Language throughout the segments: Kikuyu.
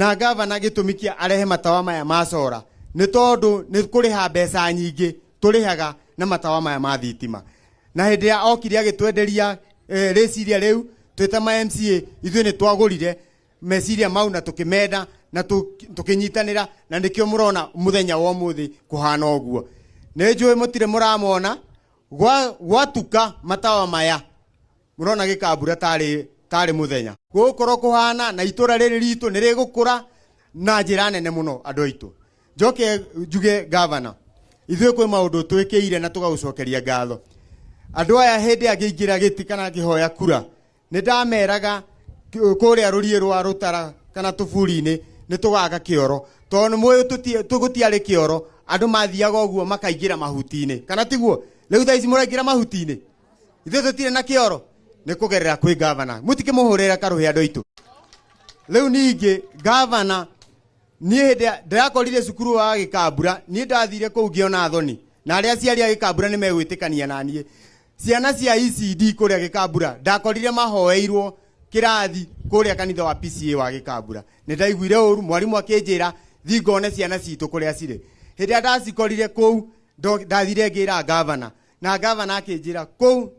Na gavana gĩtũmi kĩa arehe matawa maya ma cora nĩ tondũ nĩ kũrĩha mbeca nyingĩ tũrĩhaga na matawa maya ma thitima. Na hĩndĩ ĩrĩa okire agĩtwenderia rĩciria rĩu twĩ ta ma MCA, ithuĩ nĩ twagũrire meciria mau na tũkĩmenda na tũkĩnyitanĩra, na nĩkĩo mũrona mũthenya wa ũmũthĩ kũhana ũguo. Nĩ njũĩ mũtirĩ mũramona gwatuka matawa maya mũrona gĩkambura tarĩ mũthenya. Gũgũkorwo kũhana na itũra rĩrĩ ritũ nĩ rĩgũkũra na njĩra nene mũno andũ aitũ. Njoke njuge gavana, ithuĩ kwĩ maũndũ twĩkĩire na tũgagũcokeria ngatho. Andũ aya hĩndĩ angĩingĩra gĩti kana angĩhoya kura, nĩ ndameraga kũrĩa rũriĩ rwa rũtara kana tũburi-inĩ nĩ tũgaka kĩoro, tondũ nĩ mũĩ tũgũtiarĩ kĩoro, andũ mathiaga ũguo makaingĩra mahuti-inĩ, kana tiguo? Rĩu thaa ici mũraingĩra mahuti-inĩ, ithuĩ tũtirĩ na kĩoro, nĩ kũgerera kwĩ gavana. Mũtikĩmũhũrĩre karũhĩ andũ aitũ. Rĩu ningĩ gavana, niĩ hĩndĩ ndĩrakorire cukuru wa Gĩkambura, niĩ ndathire kũu ngĩona thoni, na arĩa aciari a Gĩkambura nĩ megwĩtĩkania na niĩ. Ciana cia ECD kũrĩa Gĩkambura ndakorire mahoeirwo kĩrathi kũrĩa kanitha wa PCA wa Gĩkambura. Nĩ ndaiguire ũru, mwarimũ akĩnjĩra thiĩ ngone ciana citũ kũrĩa cirĩ. Hĩndĩ ĩrĩa ndacikorire kũu, ndathire ngĩra gavana, na gavana akĩnjĩra kũu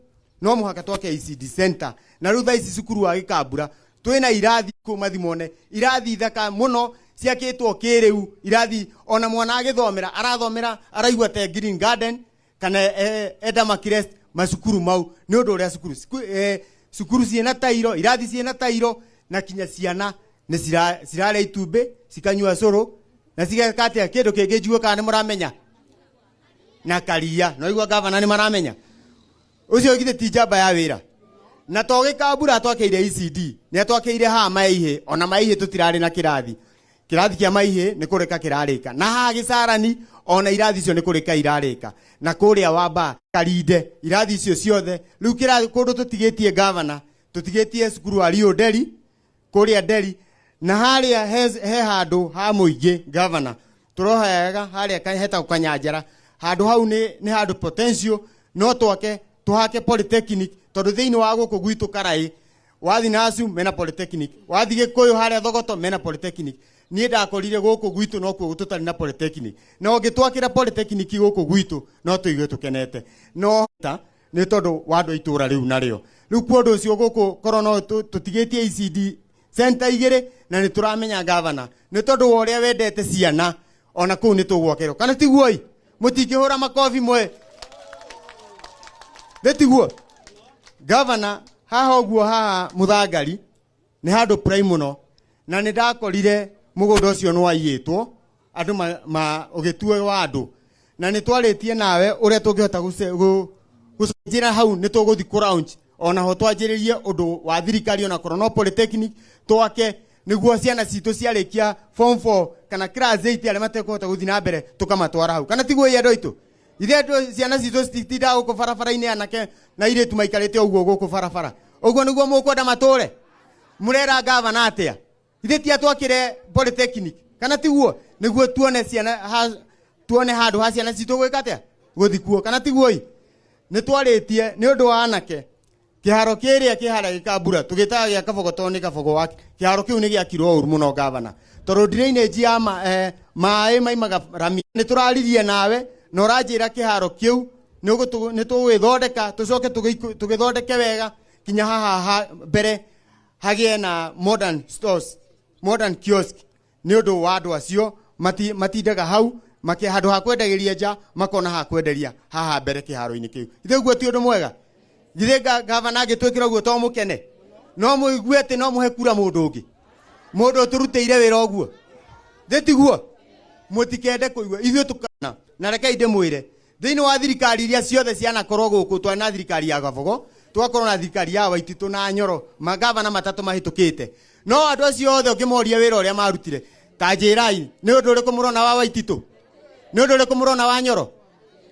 no mũhaka twake ECD center. Na rĩu thaa ici cukuru wa Gĩkambura twĩna irathi kũu mathimone, irathi thaka mũno ciakĩtwo kĩrĩu, irathi ona mwana agĩthomera arathomera araigua te Green Garden kana Edama Crest, macukuru mau nĩ ũndũ ũrĩa cukuru cukuru ciĩna tairo, irathi ciĩna tairo, na kinya ciana nĩ cirarĩa itumbĩ, cikanyua cũrũ na cigeka atĩa kĩndũ kĩngĩ njigue kana nĩ mũramenya na karia. No igua gavana nĩ maramenya ũcio githĩ ti njamba ya wĩra. Na to Gĩkambura atwakĩire ECD, nĩ atwakĩire haha Maihĩ, ona Maihĩ tũtirarĩ na kĩrathi. Kĩrathi kĩa Maihĩ nĩ kũrĩka kĩrarĩka, na haha Gĩcarani ona irathi icio nĩ kũrĩka irarĩka, na kũrĩa Wamba Karinde irathi icio ciothe. Rĩu kĩrathi kũndũ tũtigĩtie gavana, tũtigĩtie cukuru wa Rio Nderi kũrĩa Nderi, na harĩa he handũ ha mũingĩ gavana tũrohayaga harĩa hetagwo Kanyanjara. Handũ hau nĩ handũ potential, no twake tũhake polytechnic, tondũ thĩinĩ wa gũkũ gwitũ Karaĩ wathi Nasu mena polytechnic, wathi Gĩkũyũ harĩa Thogoto mena polytechnic. Niĩ ndakorire gũkũ gwitũ nokuo tũtarĩ na polytechnic, na ũngĩtwakĩra polytechnic gũkũ gwitũ no tũigue tũkenete. No ta nĩ tondũ wa andũ a itũũra rĩu narĩo. Rĩu kwa ũndũ ũcio gũkũ korwo no tũtigĩtie ECD center igĩrĩ, na nĩ tũramenya gavana nĩ tondũ wa ũrĩa wendete ciana, ona kũu nĩ tũgwakĩrwo, kana tiguo? I mũtingĩhũra makobi mwe, nĩ tiguo gavana? Haha ũguo haha Mũthangari nĩ handũ prime mũno, na nĩ ndakorire mũgũnda ũcio nĩ waiyĩtwo andũ ma ũgĩtuo wa andũ, na nĩ twarĩtie nawe ũrĩa tũngĩhota gũcenjera hau. Nĩ tũgũthiĩ kũ launch ona ho twanjĩrĩrie ũndũ wa thirikari, ona korwo no polytechnic twake, nĩguo ciana citũ ciarĩkia form 4 kana class 8, arĩa matekũhota gũthiĩ na mbere tũkamatwara hau, kana tiguo? Andũ aitũ, ithe andũ ciana citũ cititindaga gũkũ barabara-inĩ, anake na airĩtu maikarĩte ũguo gũkũ barabara ũguo. Nĩguo mũkwenda matũre? Mũrera gavana atĩa? Ithe ti atwakĩre polytechnic, kana tiguo? Nĩguo tuone ciana ha, tuone handũ ha ciana citũ gwĩka atĩa, gũthi kuo, kana tiguo? I nĩ twarĩtie nĩ ũndũ wa anake, kĩharo kĩrĩa kĩharĩa Gĩkambura tũgĩtaga gĩa Kabogo, tondũ nĩ Kabogo wa kĩharo kĩu nĩ gĩakirwo ũru mũno gavana, tondũ drainage ya maĩ maimaga rami. Nĩ tũraririe nawe na ũranjĩra kĩharo kĩu nĩ tũgũgĩthondeka, tũcoke tũgĩthondeke wega kinya haha ha mbere hagĩe na modern stores, modern kiosk, nĩ ũndũ wa andũ acio matindaga hau make handũ ha kwendagĩria nja, makona ha kwenderia haha mbere kĩharo-inĩ kĩu. Ithe ũguo ti ũndũ mwega? Githĩ gavana angĩtwĩkĩra ũguo to mũkene? No mũigue atĩ no mũhe kura mũndũ ũngĩ, mũndũ ũtũrutĩire wĩra ũguo? Thĩ tiguo? Mũtikende kũigua ithuĩ tũkana. Na rekei ndĩmwĩre, thĩinĩ wa thirikari iria ciothe cianakorwo gũkũ, twarĩ na thirikari ya Gabogo, twakorwo na thirikari ya Waititũ na Nyoro, magavana matatũ mahĩtũkĩte, no andũ acio othe ũngĩmoria wĩra ũrĩa marutire, ta njĩrai nĩ ũndũ ũrĩkũ mũrona wa Waititũ, nĩ ũndũ ũrĩkũ mũrona wa Nyoro,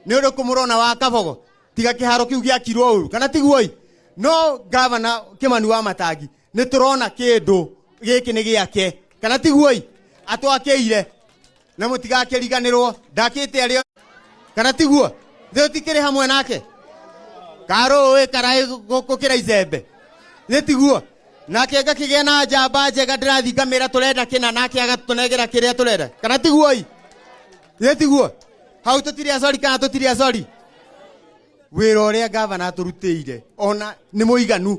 nĩ ũndũ ũrĩkũ mũrona wa Kabogo, tiga kĩharo kĩu gĩakirwo ũru, kana tiguo? I no gavana Kĩmani wa Matangi nĩ tũrona kĩndũ gĩkĩ nĩ gĩake, kana tiguo? I atwakĩire na mũtigakĩriganĩrwo ndakĩte arĩa, kana tiguo? Thĩ ũtikĩrĩ hamwe nake karũĩ karaĩ gũkĩra icembe, nĩ tiguo? Nake ngakĩgĩa na njamba njega ndĩrathiĩ ngamĩra tũrenda kĩna nake agatũnengera kĩrĩa tũrenda. Kana tiguo i? Ĩ tiguo? Hau tũtirĩ acori kana tũtirĩ acori? Wĩra ũrĩa gavana atũrutĩire ona nĩ mũiganu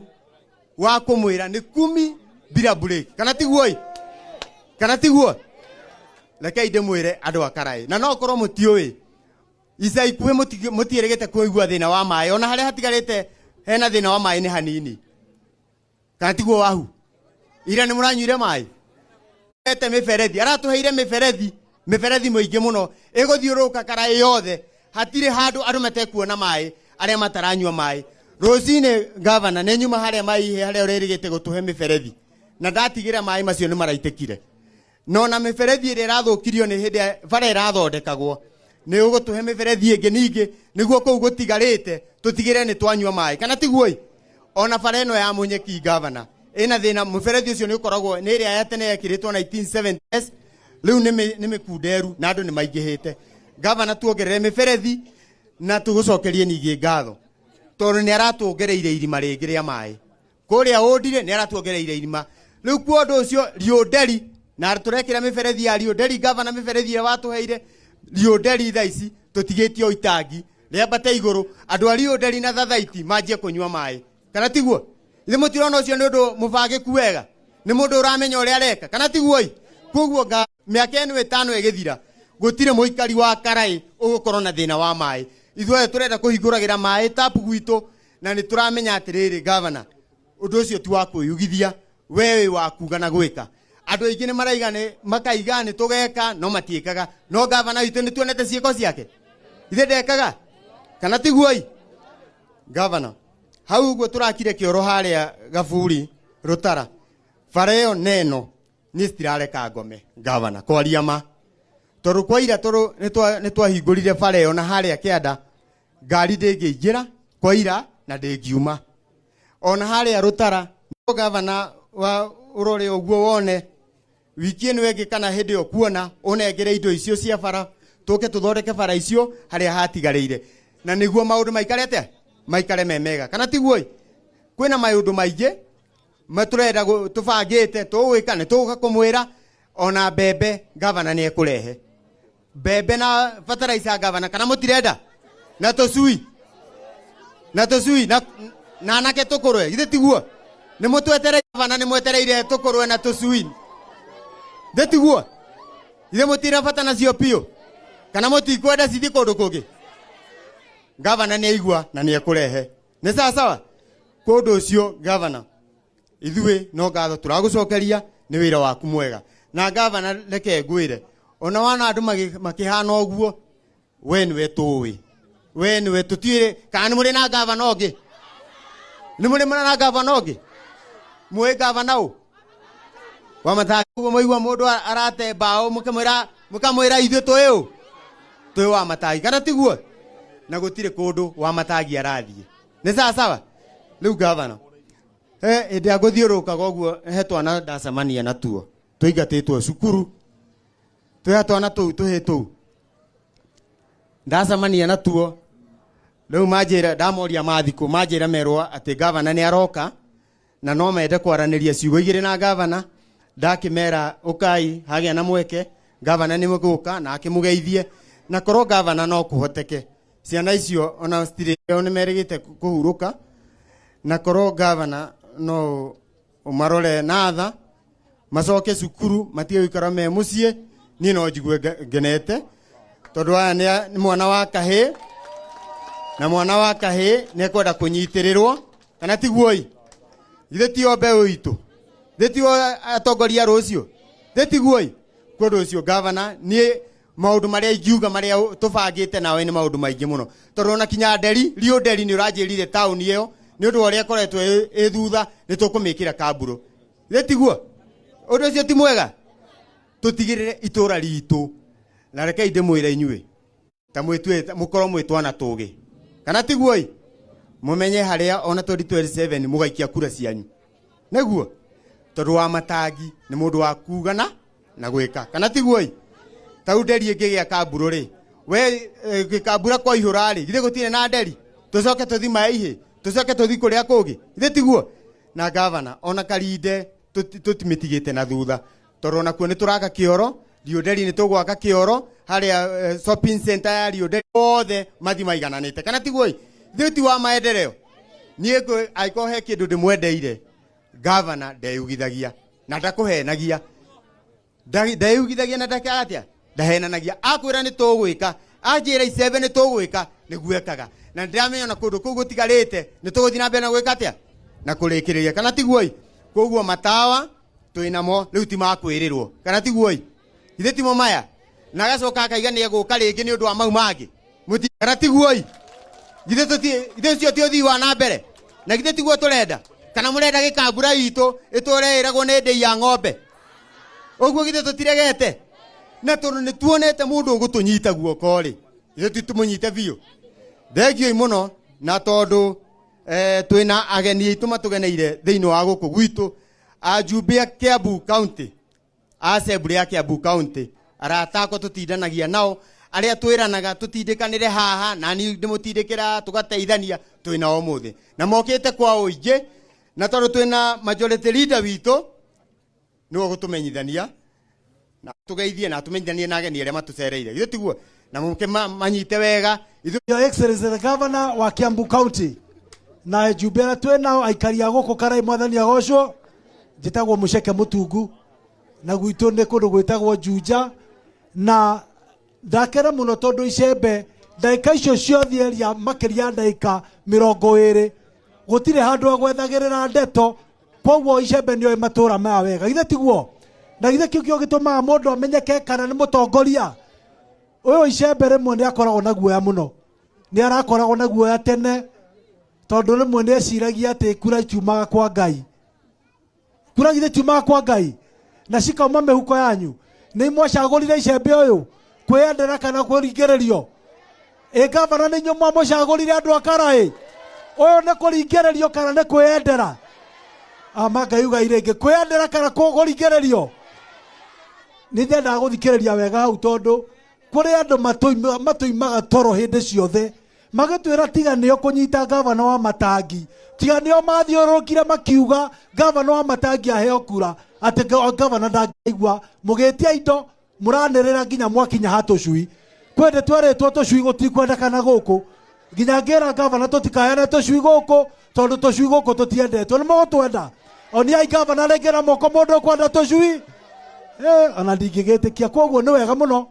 wa kũmwĩra nĩ kumi bila break. Kana tiguo i? Kana tiguo? Rekei ndĩmwĩre andũ a Karaĩ, na no korwo mũtiũĩ ica ikuhĩ mũtiĩrĩgĩte kũigua thĩna wa maĩ, ona harĩa hatigarĩte hena thĩna wa maĩ nĩ hanini. Kana tiguo wahu? Ira nĩ mũranyuire maĩ? Ete mĩberethi, aratũheire mĩberethi, mĩberethi mũingĩ mũno ĩgũthiũrũrũka Karaĩ yothe, hatirĩ handũ andũ matekuona maĩ, arĩa mataranyua maĩ. Rũcinĩ gavana nĩ nyuma harĩa maĩ ihe harĩa ũrerĩgĩte gũtũhe mĩberethi, na ndatigĩra maĩ macio nĩ maraitĩkire. No na mĩberethi ĩrĩa ĩrathũkirio nĩ hĩndĩ bara ĩrathondekagwo, nĩ ũgũtũhe mĩberethi ĩngĩ ningĩ nĩguo kũu gũtigarĩte tũtigĩre nĩ twanyua maĩ. Kana tiguo ĩ? Ona bara ĩno ya Munyeki gavana ĩna thĩna, mũberethi ũcio nĩ ũkoragwo nĩ ĩrĩa ya tene yekĩrĩtwo 1970s, rĩu nĩ mĩkunderu na andũ nĩ maingĩhĩte. Gavana tuongerere mĩberethi na tũgũcokerie ningĩ ngatho tondũ nĩ aratuongereire irima rĩngĩ rĩa maĩ kũrĩa ũndire, nĩ aratuongereire irima rĩu. Kwa ũndũ ũcio riũnderi na tũrekĩra mĩberethi ya riũnderi gavana, mĩberethi ĩrĩa watũheire riũnderi thaa ici tũtigĩtio itangi rĩambate igũrũ, andũ a riũnderi na thathaiti manjie kũnyua maĩ. Kana tiguo? Ithe mũtirona ũcio nĩ ũndũ mũbangĩku wega, nĩ mũndũ ũramenya ũrĩa areka. Kana tiguo i? Koguo mĩaka ĩno ĩtano ĩgĩthira, gũtirĩ mũikari wa Karaĩ ũgũkorwo na thĩna wa maĩ. Ithuothe tũrenda kũhingũragĩra maĩ tapu gwitũ, na nĩ tũramenya atĩrĩrĩ gavana, ũndũ ũcio ti wa kwĩyugithia, we wĩ wa kuga na gwĩka. Andũ aingĩ nĩ maraiga nĩ makaiga nĩ tũgeka no matiĩkaga, no gavana witũ nĩ tuonete ciĩko ciake, ithe ndekaga. Kana tiguo i? Gavana, hau ũguo tũrakire kĩoro harĩa Gaburi Rũtara, bara ĩyo neno niĩ citirareka ngome gavana, kwaria ma, tondũ kwaira tondũ nĩ twahingũrire bara ĩyo na harĩa kĩanda ngari ndĩngĩingĩra kwaira na ndĩngiuma ona harĩa Rũtara. No gavana wa ũrore ũguo wone wiki ĩno ĩngĩ kana hĩndĩ ĩyo kuona ũnengere indo icio cia bara tũke tũthondeke bara icio harĩa hatigarĩire, na nĩguo maũndũ maikare atĩa, maikare me mega. Kana tiguo ĩ? Kwĩna maũndũ maingĩ matũrenda tũbangĩte tũgwĩka, nĩ tũgũka kũmwĩra. Ona mbembe gavana nĩ ekũrehe mbembe na fertilizer gavana, kana mũtirenda? Na tũcui, na tũcui na anake tũkũrwe, githĩ tiguo? Nĩ mũtwetereire gavana, nĩ mwetereire tũkũrwe na tũcui, githĩ tiguo? Githĩ mũtira bata nacio biũ, kana mũtikwenda cithiĩ kũndũ kũngĩ? Gavana nĩ aigua na nĩ ekũrehe, nĩ sawa sawa. Kũndũ ũcio gavana, ithuĩ no ngatho tũragũcokeria nĩ wĩra waku mwega. Na gavana, reke ngwĩre, ona wana andũ makĩhana ũguo, we nĩwe tũĩ, we nĩwe tũtiũĩ kana nĩ mũrĩ na gavana ũngĩ, nĩ mũrĩ na gavana ũngĩ mũĩ gavana ũ wa Matangi. Ũguo mũigua mũndũ arate mbaũ, mũkamwĩra mũkamwĩra ithuĩ tũĩ ũ tũĩ wa Matangi. Kana tiguo? Na gũtirĩ kũndũ wa Matangi arathiĩ, nĩ sawa sawa. Rĩu gavana, he hĩndĩ ya gũthiũrũrũkaga ũguo, he twana ndacemania natuo tũingatĩtwo cukuru, twĩha twana tũu tũhĩ tũu ndacemania natuo rĩu manjĩra, ndamoria mathikũ, manjĩra merwo atĩ gavana nĩ aroka na no mende kwaranĩria ciugo igĩrĩ na gavana. Ndakĩmera ũkai hagĩa na mweke, gavana nĩ mũgũka na akĩmũgeithie, na korwo gavana no kũhoteke ciana icio ona citirĩ nĩ merĩgĩte kũhurũka, na korwo gavana no ũmarore na tha macoke cukuru matige gũikara me mũciĩ, niĩ no njigue ngenete, tondũ aya nĩ mwana wa kahĩĩ, na mwana wa kahĩĩ nĩ ekwenda kũnyitĩrĩrwo. Kana tiguo i? Githĩ tio mbeũ itũ? Githĩ tio atongoria rũciũ? Githĩ tiguo i? Kwa ũndũ ũcio gavana, niĩ maũndũ marĩa ingiuga marĩa tũbangĩte nawe nĩ maũndũ maingĩ mũno, tondũ ona kinya nderi riũ nderi nĩ ũranjĩrire taũni ĩyo nĩ ũndũ wa ũrĩa ĩkoretwo ĩ thutha nĩ tũkũmĩkĩra kamburo. Githĩ tiguo? Ũndũ ũcio ti mwega? Tũtigĩrĩre itũra ritũ, na rekei ndĩmwĩre inyuĩ ta mwĩtue mũkorwo mwĩ twana tũgĩ. Kana tiguo i? Mũmenye harĩa ona 2027 mũgaikia kura cianyu, nĩguo tondũ wa Matangi nĩ mũndũ wa kuga na gwĩka. Kana tiguo i? Tau nderi ĩngĩgĩa kamburo rĩ, we gĩkambura kwaihũra rĩ, githĩ gũtirĩ na nderi tũcoke tũthi maĩ ihĩ, tũcoke tũthi kũrĩa kũngĩ? Githĩ tiguo? Na gavana ona Karinde tũtimĩtigĩte na thutha, tondũ onakuo nĩ tũraka kĩoro Riũnderi, nĩ tũgwaka kĩoro harĩa shopping center ya Riũnderi, othe mathi maigananĩte, kana tiguo? Ithuĩ ti wa maendeleo. Niĩ angĩkorwo he kĩndũ ndĩmwendeire gavana, ndeyugithagia na ndakũhenagia. Ndeyugithagia na ndakaga atĩa, ndahenanagia. Akwĩra nĩ tũgwĩka, anjĩra icembe nĩ tũgwĩka, nĩguo ekaga. Na ndĩramenya ona kũndũ kũu gũtigarĩte nĩ tũgũthiĩ na mbere na gwĩka atĩa, na kũrĩkĩrĩria, kana tiguo? Koguo matawa twĩnamo rĩu ti makwĩrĩrwo, kana tiguo? Ithe timo maya. Na agacoka akaiga nĩ egũka rĩngĩ nĩ ũndũ wa mau mangĩ. Kana tiguo? Githĩ tũti githĩ ũcio ti ũthii wa na mbere? Na githĩ tiguo tũrenda? Kana mũrenda gĩkambura itũ ĩtũre ĩragwo nĩ ndĩi ya ng'ombe ũguo? Githĩ tũtiregete? Na tondũ nĩ tuonete mũndũ ũgũtũnyita guoko rĩ, ithuĩ ti tũmũnyite biũ. Thengiũi mũno. Na tondũ twĩna ageni aitũ matũgeneire thĩinĩ wa gũkũ gwitũ, ajumbe a Kiambu County, assembly ya Kiambu County, arata akwa tũtindanagia nao, arĩa twĩranaga tũtindĩkanĩre haha na niĩ ndĩmũtindĩkĩra tũgateithania, twĩna ũmũthĩ na mokĩte kwa ũingĩ. Na tondũ twĩna majority leader witũ, nĩwe ũgũtũmenyithania na tũgeithie na tũmenyithanie na ageni arĩa matũcereire, githĩ tiguo? Na mũke manyite wega ithuĩ. Your Excellency the Governor wa Kiambu County na ejumbe arĩa twĩ nao, aikari a gũkũ Karai, mwathani agocwo. Njĩtagwo Mũceke Mũtungu na gwitũ nĩ kũndũ gwĩtagwo Juja, na ndakena mũno tondũ icembe ndagĩka icio ciothe eria makĩria ya ndagĩka 20 gũtirĩ handũ agwethagĩrĩra ndeto. Koguo icembe nĩoĩ matũra maya wega, githĩ tiguo? Na githĩ kĩu kĩo gĩtũmaga mũndũ amenyeke kana nĩ mũtongoria ũyũ? Icembe rĩmwe nĩ akoragwo na guoya mũno, nĩ arakoragwo na guoya tene, tondũ rĩmwe nĩ eciragia atĩ kura itiumaga kwa Ngai. Kura githĩ tiumaga kwa Ngai na cikauma mĩhuko yanyu? Nĩ mwacagũrire icembe ũyũ kwĩyendera kana kũringĩrĩrio? Ĩ gavana, nĩ inyuĩ mwamũcagũrire, andũ a Karaĩ? Ũyũ nĩ kũringĩrĩrio kana nĩ kwĩyendera? Ama Ngai ugai rĩngĩ, kwĩyendera kana kũringĩrĩrio? Nĩ ndendaga gũthikĩrĩria wega hau, tondũ kũrĩ andũ matũimaga toro hĩndĩ ciothe magĩtwĩra tiga nĩo kũnyita gavana wa Matangi, tiga nĩo mathiũrũrũkire makiuga gavana wa Matangi aheo kura, atĩ gavana ndangĩigua. Mũgĩtia indo mũranĩrĩra nginya mwakinya ha tũcui. Kwĩndĩ twerĩtwo tũcui gũtikwendekana gũkũ, nginya ngĩra gavana tũtikayane tũcui gũkũ, tondũ tũcui gũkũ tũtiendetwo. Nĩ mũgũtwenda? Oniai gavana rĩngĩ na moko mũndũ ũkwenda tũcui. Ona ndingĩgĩtĩkia. Koguo nĩ wega mũno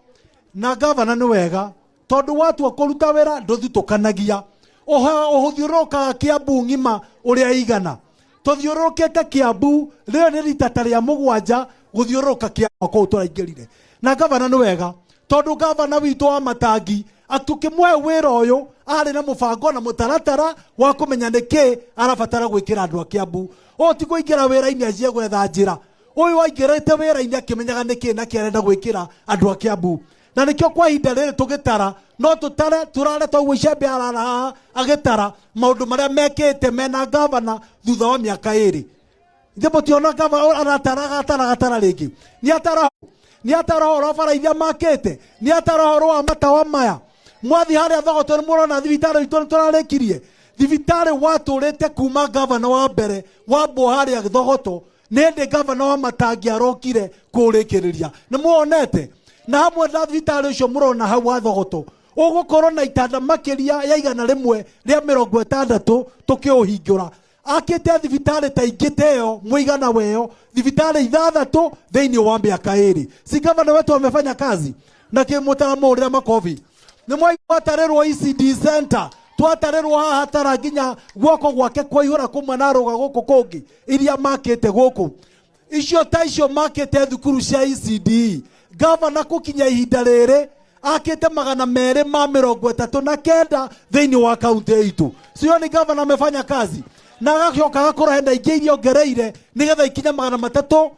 na gavana nĩ wega, tondũ watua kũruta wĩra ndũthutũkanagia, ũhũthiũrũrũkaga Kiambu ng'ima ũrĩa igana. Tũthiũrũrũkĩte Kiambu rĩo nĩ rita ta rĩa 7 gũthiũrũrũka Kiambu kũu tũraingĩrire na gavana. Nĩ wega tondũ gavana witũ wa Matangi tũkĩmũhe wĩra ũyũ arĩ na mũbango na mũtaratara wa kũmenya nĩkĩ arabatara gwĩkĩra andũ a Kiambu. Ũyũ ti kũingĩra wĩra-inĩ anjie gwetha njĩra, ũyũ aingĩrĩte wĩra-inĩ akĩmenyaga nĩkĩ na kĩ arenda gwĩkĩra andũ a Kiambu. Na nĩkĩo kwa ihinda rĩrĩ tũgĩtara no tũtare tũrare toguo icembe arara haha agĩtara maũndũ marĩa mekĩte mena gavana thutha wa mĩaka 2. Ithe mũtiona gavana aratara agatara agatara rĩngĩ, nĩ atara, nĩ atara ũhoro wa bara iria makĩte, nĩ atara ũhoro wa matawa maya. Mwathi harĩa Thogoto nĩ mũrona thibitarĩ witũ nĩ tũrarĩkirie thibitarĩ watũrĩte kuma gavana wa mbere wambwo harĩa Thogoto. Nĩ hĩndĩ gavana wa Matangi arokire kũrĩkĩrĩria, nĩ muonete. Na hamwe na thibitarĩ ũcio mũrona hau wa Thogoto ũgũkorwo na itanda makĩria ya 160 tũkĩũhingũra. Akĩte thibitarĩ ta ingĩ ta ĩyo mũigana weyo, thibitarĩ 6 thĩinĩ wa mĩaka 2. Si gavana wetu amefanya kazi? Na kĩmũtaramũrĩra makobi. Nĩ mwaigua atarĩrwo ECD center, twatarĩrwo haha tara nginya guoko gwake kwaihũra kũmwe na rũga gũkũ kũngĩ iria makĩte gũkũ icio ta icio makĩte thukuru cia ECD. Gavana gũkinya ihinda rĩrĩ akĩte 239 thĩinĩ wa kaunti itũ. Sio ni gavana amefanya kazi? Na agacoka agakorwo hena ingĩ iria ongereire nĩgetha ikinye 301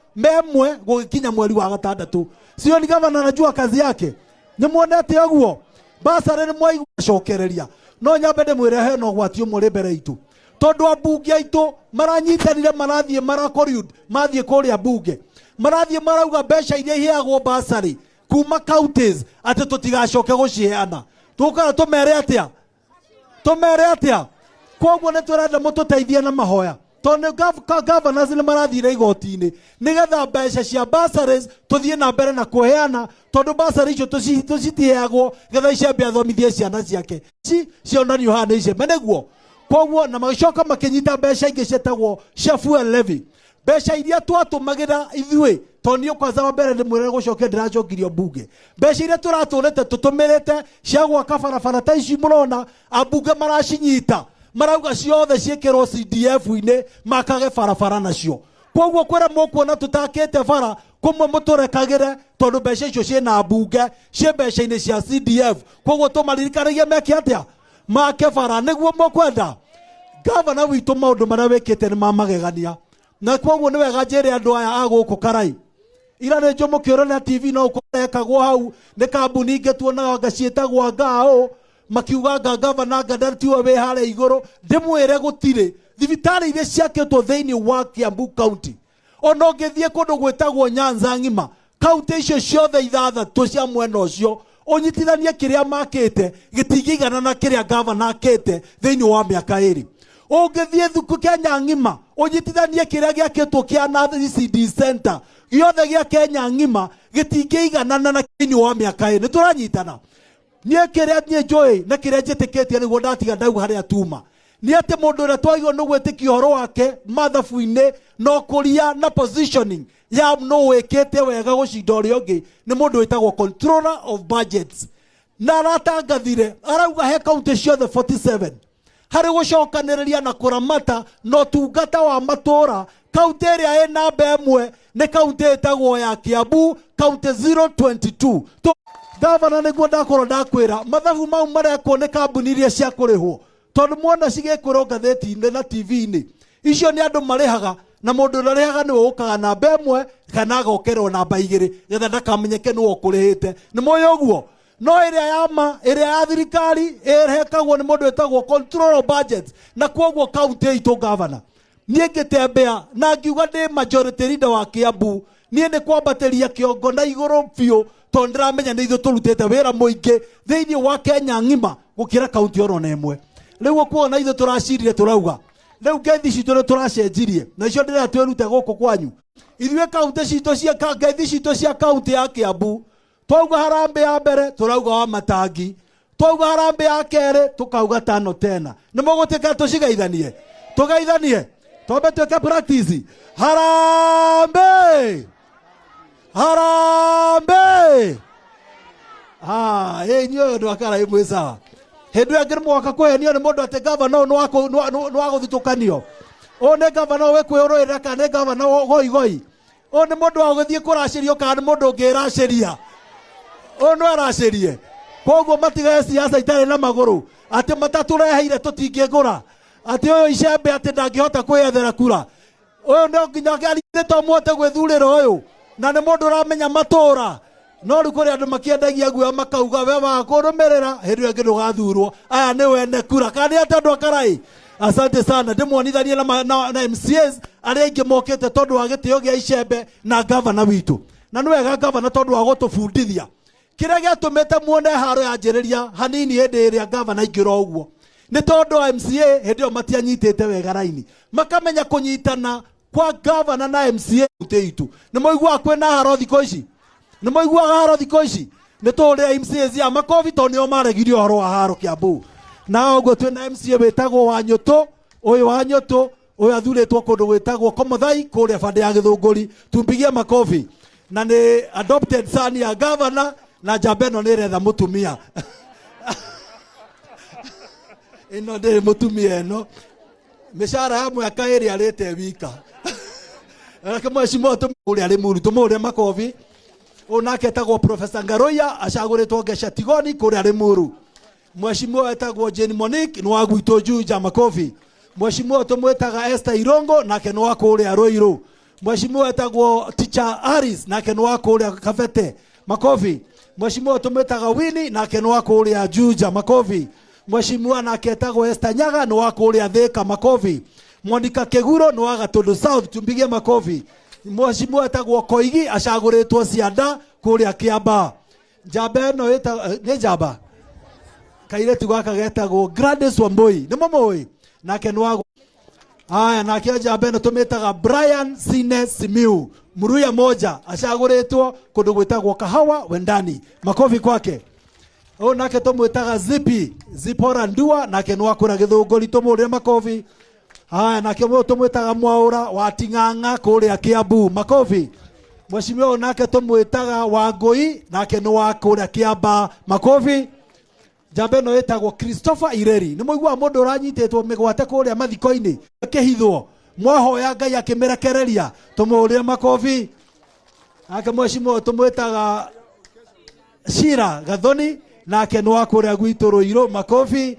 gũgĩkinya mweri wa gatandatũ. Sio ni gavana anajua kazi yake? Nĩ muonete ũguo basarĩ nĩ mwaigua cokereria. No nyambe ndĩmwĩre hena ũgwati ũmwe ũrĩ mbere itũ, tondũ ambunge aitũ maranyitanire, marathiĩ marakoriud, mathiĩ kũrĩa mbunge marathiĩ marauga mbeca iria iheagwo basarĩ kuma counties atĩ tũtigacoke gũciheana. Tũkara tũmere atĩa? Tũmere atĩa? Koguo nĩ tũrenda mũtũteithie na mahoya. Tondũ governors nĩ marathire igoti-inĩ nĩgetha mbeca cia bursaries tũthiĩ na mbere na kũheana, tondũ bursary icio tũcitiheagwo getha Icembe athomithie ciana ciake. Ci cionanio haha nĩ Icembe nĩguo. Koguo na magĩcoka makĩnyita mbeca ingĩ cietagwo cia fuel levy, mbeca iria twatũmagĩra ithuĩ, tondũ niĩ kwanza wa mbere ndĩmwĩre gũcokia ndĩracokirio mbunge, mbeca iria tũratũrĩte tũtũmĩrĩte cia gwaka barabara ta ici mũrona ambunge maracinyita, marauga ciothe ciĩkĩrwo CDF-inĩ makage barabara nacio. Koguo kwĩra mũkuona tũtakĩte bara kũmwe mũtũrekagĩre, tondũ mbeca icio ciĩna mbunge, ciĩ mbeca-inĩ cia CDF. Koguo tũmaririkanagie meke atĩa? Make bara nĩguo mũkwenda. Gavana witũ, maũndũ marĩa wĩkĩte nĩ ma magegania, na koguo nĩ wega njĩre andũ aya a gũkũ Karai, ira nĩ njũ mũkĩrora TV no ũkorekagwo hau nĩ kambuni ingĩ tuonaga anga ciĩtagwo ngaũ, makiuga anga gavana anga ndatiwe wĩ harĩa igũrũ. Ndĩmwĩre gũtirĩ thibitarĩ iria ciakĩtwo thĩinĩ wa Kiambu County, ona ũngĩthiĩ kũndũ gwĩtagwo Nyanza ng'ima, kaunti icio ciothe ithathatũ cia mwena ũcio, ũnyitithanie kĩrĩa makĩte gĩtingĩigana na kĩrĩa gavana akĩte thĩinĩ wa mĩaka ĩrĩ. Ũngĩthiĩ thuku Kenya ng'ima, ũnyitithanie kĩrĩa gĩakĩtwo kĩa ECD center gĩothe gĩa Kenya ng'ima gĩtingĩiganana na thĩinĩ wa mĩaka ĩrĩ. Nĩ tũranyitana? Niĩ kĩrĩa niĩ njũĩ na kĩrĩa njĩtĩkĩtie nĩguo ndatiga ndauga harĩa tuma nĩ atĩ mũndũ ũrĩa twagĩrĩirwo nĩ gwĩtĩkia ũhoro wake mathabu-inĩ na ũkũria na positioning ya no wĩkĩte wega gũcinda ũrĩa ũngĩ nĩ mũndũ wĩtagwo controller of budgets, na aratangathire arauga he kaunti ciothe 47 harĩ gũcokanĩrĩria na kũramata na ũtungata wa matũra, kaunti ĩrĩa ĩ namba ĩmwe nĩ kaunti ĩtagwo ya Kiambu, kaunti 022. Gavana, nĩguo ndakorwo ndakwĩra mathabu mau marekwo nĩ kambuni iria cia kũrĩhwo, tondũ mwona cigĩkwĩrwo ngathĩti-inĩ na TV-inĩ, icio nĩ andũ marĩhaga, na mũndũ ũrĩa ũrĩhaga nĩwe ũkaga namba ĩmwe kana agokerwo namba igĩrĩ getha ndakamenyeke nĩwe ũkũrĩhĩte. Nĩ mũĩ ũguo? No ĩrĩa ya ma, ĩrĩa ya thirikari, ĩhekagwo nĩ mũndũ wĩtagwo control of budget. Na koguo kaunti itũ, gavana, niĩ ngĩtembea na ngiuga ndĩ majority leader wa Kiambu, niĩ nĩ kwambatĩria kĩongo na igũrũ biũ, tondũ ndĩramenya nĩ ithuĩ tũrutĩte wĩra mũingĩ thĩinĩ wa Kenya ng'ima gũkĩra kaunti oro na ĩmwe. Rĩu ũkuona ithuĩ tũracirire, tũrauga rĩu ngeithi citũ nĩ tũracenjirie, na icio ndĩrenda twĩrute gũkũ kwanyu. Ithuĩ kaunti citũ cia ngeithi citũ cia kaunti ya Kiambu, twauga harambĩ ya mbere tũrauga wa matangi, twauga harambĩ ya kerĩ tũkauga tano tena. Nĩ mũgũtĩka tũcigeithanie? Tũgeithanie, twambe twĩke practice. Harambĩ, harambĩ. Ah, ĩ inyuĩ andũ a Karai mwĩ sawa. Hĩndĩ ĩyo ĩngĩ mwaka kũhenio nĩ mũndũ atĩ gavana ũyũ nĩ wa gũthutũkanio, ũyũ nĩ gavana ũyũ wĩkwĩũrũĩra, kana nĩ gavana goigoi, ũyũ nĩ mũndũ wa gũthiĩ kũracĩrio, kana nĩ mũndũ ũngĩracĩria, ũyũ no aracĩrie. Koguo matigage siasa itarĩ na magũrũ, atĩ matatũreheire tũtingĩgũra, atĩ ũyũ Icembe atĩ ndangĩhota kwĩyethera kura, ũyũ no nginya arithĩ to mũhote gwĩthurĩra ũyũ, na nĩ mũndũ ũramenya matũra. No rĩu kũrĩ andũ makĩendagia guoya, makauga we wa kũrũmĩrĩra, hĩndĩ ĩyo ĩngĩ ndũgathurwo. Aya nĩ wene kura kana nĩ atĩ andũ a Karai? Asante sana. Ndĩmuonithanie na MCAs arĩa aingĩ mokĩte tondũ wa gĩtĩo gĩa Icembe na gavana witũ. Na nĩ wega, gavana, tondũ wa gũtũbundithia kĩrĩa gĩatũmĩte muone haro yanjĩrĩria hanini hĩndĩ ĩrĩa gavana aingĩra ũguo, nĩ tondũ wa MCA hĩndĩ ĩyo matianyitĩte wega raini, makamenya kũnyitana kwa gavana na MCA itũ. Nĩ mũiguaga kwĩna haro thikũ ici? Nĩ mũiguaga haro thikũ ici? Nĩ tũrĩa MCA ya makobi, tondũ nĩo maregirie ũhoro wa haro Kiambu. Na ũguo twĩna MCA wĩtagwo Wanyũtũ, ũyũ Wanyũtũ ũyũ athurĩtwo kũndũ gwĩtagwo Komothai kũrĩa bande ya Gĩthũngũri. Tumpigie makobi. Na nĩ adopted son ya gavana, na njamba ĩno nĩ ĩretha mũtumia. Ĩno ndĩrĩ mũtumia, ĩno mĩcara ya mwaka ĩrĩ arĩte wika. Reke mheshimiwa tũmũrĩa Limuru tũmũrĩre makobi. Ũyũ nake etagwo Professor Ngaroia, acagũrĩtwo Ngeca Tigoni kũrĩa Limuru. Mheshimiwa etagwo Jane Monique, nĩ wa gwitũ Juja, makobi. Mheshimiwa tũmwĩtaga Esther Irongo, nake nĩ wa kũrĩa Ruiru. Mheshimiwa etagwo Teacher Harris, nake nĩ wa kũrĩa Kabete, makobi. Mheshimiwa tũmwĩtaga Winnie, nake nĩ wa kũrĩa Juja, makobi. Mheshimiwa nake etagwo Esther Nyaga, nĩ wa kũrĩa Thika, makobi. Monica Kĩguro nĩ wa Gatundu South, tumpigie makobi. Mheshimiwa etagwo Koigi, acagũrĩtwo Cianda kũrĩa Kiambaa. Njamba ĩno nĩ njamba, kairĩtu gaka getagwo Gladys Wambui, nĩ mũmũĩ? Nake nĩ wa Aya, nake njamba ĩno tũmĩtaga Brian Sine Simiu, Muruya moja acagũrĩtwo kũndũ gwĩtagwo Kahawa Wendani, makobi kwake. Ũyũ nake tũmwĩtaga Zipi Zipora Ndua, nake nĩ wakũra Gĩthũngũri, tũmũrĩre makobi. Haya, nake ũyũ tũmwĩtaga Mwaũra wa Ting'ang'a kũrĩa Kiambu, makobi. Mheshimiwa ũyũ nake tũmwĩtaga Wangũi, nake nĩ wa kũrĩa Kiambaa, makobi. Njamba ĩno ĩtagwo Christopher Ireri. Nĩ mũiguaga mũndũ ũranyitĩtwo mĩgwate kũrĩa mathiko-inĩ akĩhithwo, mwahoya Ngai akĩmĩrekereria, tũmũhũrĩre makobi. Nake mheshimiwa ũyũ tũmwĩtaga Shira Gathoni, nake nĩ wa kũrĩa gwitũ Rũirũ, makobi.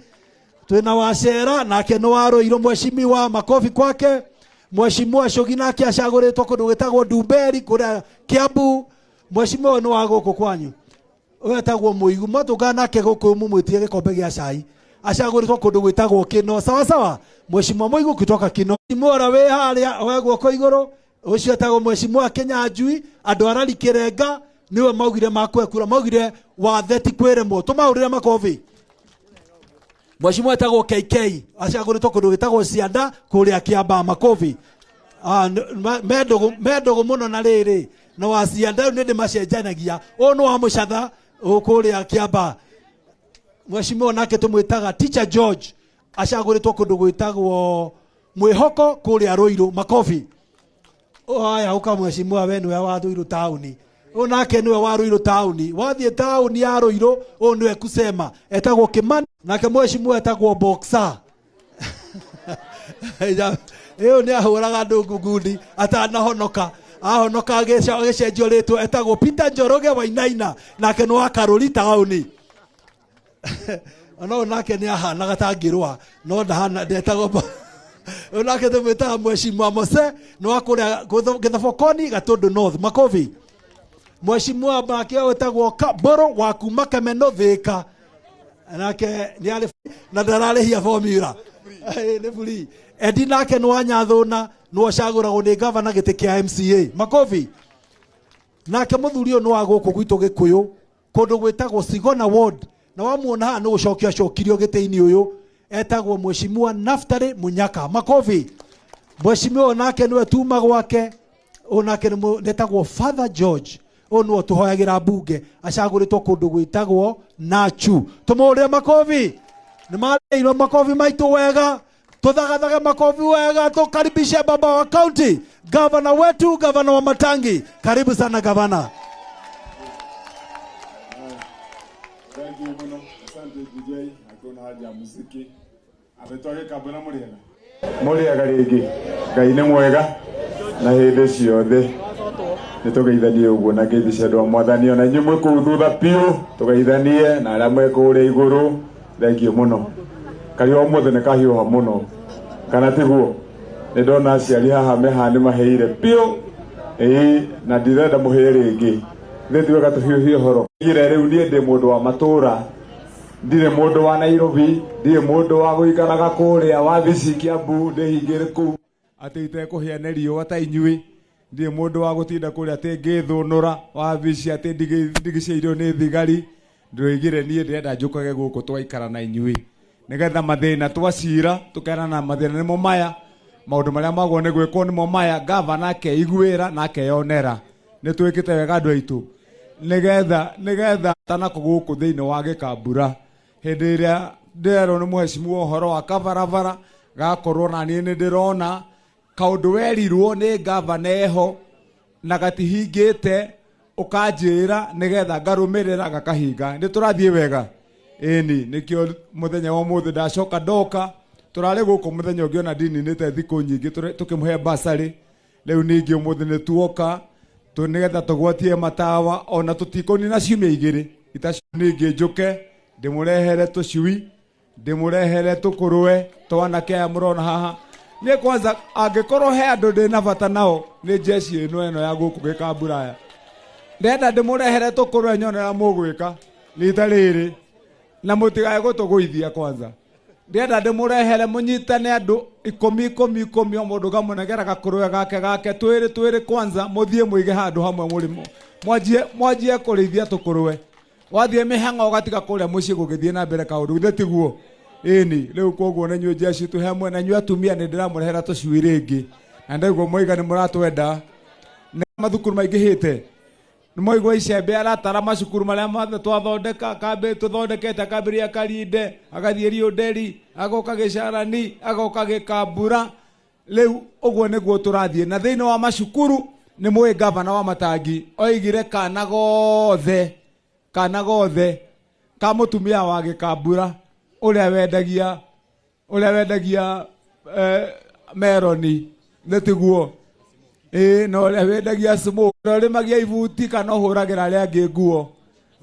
Twĩna Wacera, nake nĩ wa Rũirũ, mheshimiwa, makobi kwake. Mheshimiwa Cugi nake acagũrĩtwo kũndũ gwĩtagwo Ndumberi kũrĩa Kiambu. Mheshimiwa ũyũ nĩ wa gũkũ kwanyu, ũyũ etagwo Mũigu, mwatũngana nake gũkũ mũmwĩtie gĩkombe gĩa cai, acagũrĩtwo kũndũ gwĩtagwo Kĩno. Sawa sawa, Mheshimiwa Mũigu kutoka Kĩno. Mheshimiwa ũrĩa wĩ harĩa oe guoko igũrũ, ũcio etagwo Mheshimiwa Kĩnyanjui, andũ arari Kĩrenga nĩwe maugire makwe kura, maugire wathe ti kwĩremwo, tũmahũrĩre makobi. Mheshimiwa etagwo KK, acagũrĩtwo kũndũ gwĩtagwo Cianda kũrĩa Kiambaa, makobi. Me ndũgũ mũno na rĩrĩ na wa Cianda, rĩu nĩ ndĩmacenjanagia, ũyũ nĩ wa Mũcatha kũrĩa Kiambaa. Mheshimiwa nake tũmwĩtaga Teacher George, acagũrĩtwo kũndũ gwĩtagwo Mwĩhoko kũrĩa Rũirũ, makobi. Aya, ũka mheshimiwa, we nĩwe wa Rũirũ taũni. Ũyũ nake nĩwe wa Rũirũ taũni, wathiĩ taũni ya Rũirũ ũyũ nĩwe kusema, etagwo Kimani. Nake mheshimiwa etagwo Boxer, ĩyo nĩ ahũraga andũ ngundi atanahonoka, ahonoka agĩcenjio rĩtwa, etagwo Peter Njoroge Wainaina, nake nĩ wa Karũri taũni. Ona ũyũ nake nĩ ahanaga ta ngĩrũa no ndahana, ndetagwo. Ũyũ nake tũmwĩtaga Mheshimiwa Mose, nĩ wa kũrĩa Gĩthobokoni Gatũndũ North, makobi. Mheshimiwa nake wĩtagwo Mbũrũ wa kuma Kemeno Thĩka, nake nĩ arĩ na ndararĩhia formula. Nĩ free. Edi nake nĩ wa Nyathũna, nĩwe ũcagũragwo nĩ gavana gĩtĩ kĩa MCA, makobi. Nake mũthuri ũyũ nĩ wa gũkũ gwitũ Gĩkũyũ kũndũ gwĩtagwo Sigona Ward, na wamuona haha nĩ gũcokio acokirio gĩtĩ-inĩ, ũyũ etagwo Mheshimiwa Naftali Munyaka, makobi. Mheshimiwa ũyũ nake nĩwe tuma gwake, ũyũ nake nĩ etagwo Father George, ũyũ nĩwe tũhoyagĩra mbunge, acagũrĩtwo kũndũ gwĩtagwo Nachu, tũmũhũrĩre makobi. Nĩ marĩirwo makobi maitũ wega, tuthagathage makofi wega, tukaribishe baba wa county, gavana wetu, gavana wa Matangi. Karibu sana gavana. Thank you muno. Asante DJ. Hakuna haja ya muziki. Andũ aitũ agĩkambũra mũrĩega. Mũrĩega rĩngĩ. Ngai nĩ mwega na hĩndĩ ciothe. Nĩ tũgeithanie ũguo na ngeithi cia andũ a mwathani, ona inyuĩ mwĩ kũu thutha biũ tũgeithanie na arĩa mwĩ kũrĩa igũrũ. Thank you mũno. Kariũa ũmũthĩ nĩ kahiũha mũno. Kana tiguo? Nĩ ndona aciari haha me haha nĩ maheire biũ. Ĩĩ na ndirenda mũhĩe rĩngĩ. Thĩ ti wega tũhiũhie ũhoro. Gire rĩu niĩ ndĩ mũndũ wa matũũra, ndirĩ mũndũ wa Nairobi, ndirĩ mũndũ wa gũikaraga kũrĩa wabici Kiambu ndĩhingĩre kũu atĩ itekũhĩa nĩ riũa ta inyuĩ. Ndirĩ mũndũ wa gũtinda kũrĩa atĩ ngĩthũnũra wabici atĩ ndigicĩirio nĩ thigari. Ndĩroigire niĩ ndĩrenda njũkage gũkũ twaikara na inyuĩ nĩgetha mathĩna twacira tũkerana mathĩna nĩmo maya, maũndũ marĩa magwo nĩ gwĩkwo nĩmo maya, gavana akeiguĩra na akeyonera nĩ twĩkĩte wega andũ aitũ, nĩgetha tanako gũkũ thĩinĩ wa Gĩkambura hĩndĩ ĩrĩa ndĩrerwo nĩ mheshimiwa ũhoro wa kabarabara gakorwo na niĩ nĩ ndĩrona kaũndũ werirwo nĩ gavana eho na gatihingĩte, ũkanjĩra nĩgetha ngarũmĩrĩra gakahinga. Nĩ tũrathiĩ wega ĩni, nĩkĩo mũthenya wa ũmũthĩ ndacoka ndoka. Tũrarĩ gũkũ mũthenya ũngĩ ona ndininĩte thikũ nyingĩ tũkĩmũhe basarĩ. Rĩu ningĩ ũmũthĩ nĩ tuoka nĩgetha tũgwatie matawa, ona tũtikũnina ciumia igĩrĩ itacio, ningĩ njũke ndĩmũrehere tũcui, ndĩmũrehere tũkũrũe twanake aya mũrona haha. Niĩ kwanza angĩkorwo he andũ ndĩ na bata nao nĩ jeshi ĩno ĩno ya gũkũ Gĩkamburaya. Ndenda ndĩmũrehere tũkũrũe nyone ũrĩa mũgwĩka rita rĩrĩ na mũtigae gũtũgũithia. Kwanza ndĩrenda ndĩmũrehere mũnyitane andũ ikũmi ikũmi ikũmi, o mũndũ ngamũnengera gakũrũe gake gake twĩrĩ twĩrĩ, kwanza mũthiĩ mũige handũ hamwe mũrĩmo mwanjie mwanjie kũrĩithia tũkũrũe. Wathiĩ mĩhang'o ũgatiga kũrĩa mũciĩ gũgĩthiĩ na mbere kaũndũ, githĩ tiguo? Ĩni rĩu koguo na inyuĩ jeshi twĩ hamwe na inyuĩ atumia nĩ ndĩramũrehera tũcui rĩngĩ na ndaigua mwaiga nĩ mũratwenda. Nĩ mathukuru maingĩhĩte, nĩ mwaigua icembe aratara macukuru marĩa mothe twathondeka kambĩ tũthondekete, akambĩrĩria Karinde, agathiĩ Riũnderi, agoka Gĩcarani, agoka Gĩkambura. Rĩu ũguo nĩguo tũrathiĩ. Na thĩinĩ wa macukuru nĩ mũĩ gavana wa Matangi oigire kana gothe, kana gothe ka mũtumia wa Gĩkambura ũrĩa wendagia, ũrĩa wendagia meroni, nĩ tiguo? Ĩĩ, na ũrĩa wendagia smoke, ũrĩa ũrĩmagia ibuti kana ũhũragĩra arĩa angĩ nguo,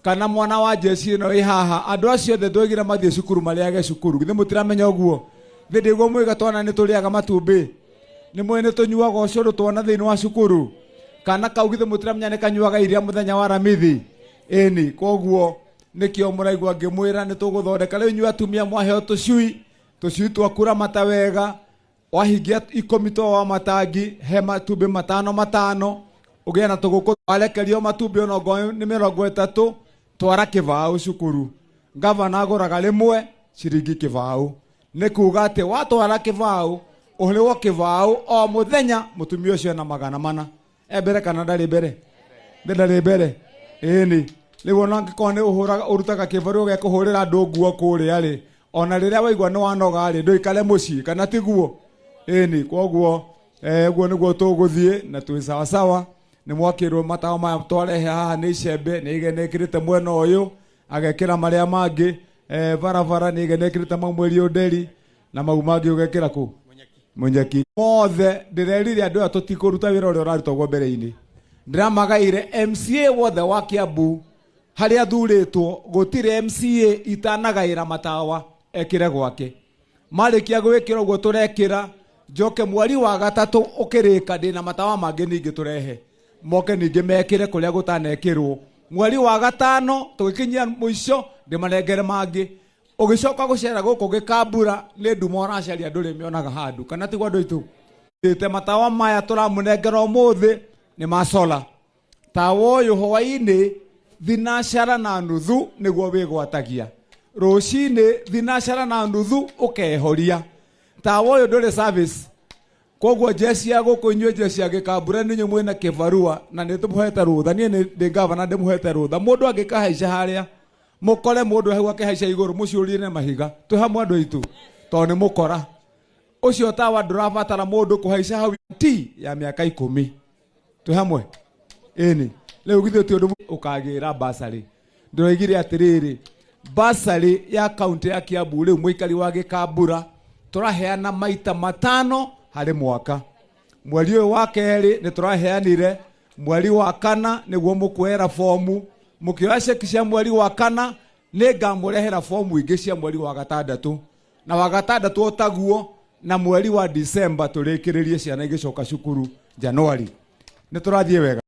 kana mwana wa jeshi ĩno ĩ haha, andũ acio othe twaigire mathiĩ cukuru marĩage cukuru. Githĩ mũtiramenya ũguo? Thĩ ndĩguo mwĩga twana nĩ tũrĩaga matumbĩ, nĩ mwĩ nĩ tũnyuaga ũcũrũ twana thĩinĩ wa cukuru, kana kau githĩ mũtiramenya nĩ kanyuaga iria mũthenya wa Aramithi? Ĩni, koguo nĩkĩo mũraigua ngĩmwĩra nĩ tũgũthondeka. Rĩu inyuĩ atumia mwaheo tũcui, tũcui twaku ramata wega, wahingia 10 twa wa matangi, he matumbĩ 5 5, ũgĩe na tũgũkũ, warekerio matumbĩ ona ongorwo nĩ 30, twara kĩbaũ cukuru. Gavana agũraga rĩmwe ciringi kĩbaũ, nĩ kuga atĩ watwara kĩbaũ ũrĩwo kĩbaũ o mũthenya, mũtumia ũcio ena 400. E mbere kana ndarĩ mbere? Nĩ ndarĩ mbere. Ĩni rĩu ona angĩkorwo nĩ ũhũraga, ũrutaga kĩbarũa gĩa kũhũrĩra andũ nguo kũrĩa rĩ, ona rĩrĩa waigua nĩ wanoga rĩ, ndũikare mũciĩ, kana tiguo? Ĩni, koguo ũguo nĩguo tũgũthiĩ na twĩ sawasawa. Nĩ mwakĩrwo matawa maya twarehe haha nĩ icembe, nĩ igenekĩrĩte mwena ũyũ, agekĩra marĩa mangĩ, barabara nĩ igenekĩrĩte mau mweri ũnderi, na mau mangĩ ũgekĩra kũ? Munyeki. Mothe ndĩrerire andũ aya tũtikũruta wĩra ũrĩa ũrarutagwo mbere-inĩ. Ndĩramagaire MCA wothe wa Kiambu harĩa athurĩtwo, gũtirĩ MCA itanagaĩra matawa ekĩre gwake. Marĩkia gwĩkĩra ũguo tũrekĩra, njoke mweri wa gatatũ ũkĩrĩka ndĩna matawa mangĩ ningĩ tũrehe, moke ningĩ mekĩre kũrĩa gũtanekĩrwo. Mweri wa gatano tũgĩkinyia mũico ndĩmanengere mangĩ. Ũgĩcoka gũcera gũkũ Gĩkambura nĩ nduma ũracaria ndũrĩ mĩonaga handũ, kana tiguo andũ aitũ? Ĩte matawa maya tũramũnengera ũmũthĩ nĩ ma solar. Tawa ũyũ hwaĩ-inĩ thinacara na nuthu nĩguo wĩgwatagia, rũcinĩ thinacara na nuthu ũkehoria. Tawa ũyũ ndũrĩ service, koguo jeshi ya gũkũ inyuĩ jeshi ya Gĩkambura nĩ inyuĩ mwĩna kĩbarua na nĩ tũmũhete rũtha. Niĩ nĩ ndĩ gavana ndĩmũhete rũtha. Mũndũ angĩkahaica harĩa mũkore mũndũ hau akĩhaica igũrũ, mũciũrie na mahiga. Twĩ hamwe andũ aitũ, tondũ nĩ mũkora ũcio. Tawa ndũrabatara mũndũ kũhaica hau ti ya mĩaka 10. Twĩ hamwe? Ĩni, rĩu githĩ ti ũndũ ũkagĩra basarĩ? Ndĩroigire atĩrĩrĩ, basarĩ ya kaunti ya Kiambu rĩu mũikari wa Gĩkambura tũraheana maita 5 harĩ mwaka. Mweri ũyũ wa kerĩ nĩ tũraheanire, mweri wa kana nĩguo mũkuoera fomu. Mũkĩoya ceki cia mweri wa kana nĩ ngamũrehera fomu ingĩ cia mweri wa gatandatũ, na wa gatandatũ otaguo, na mweri wa Disemba tũrĩkĩrĩrie ciana igĩcoka cukuru Januari. Nĩ tũrathiĩ wega.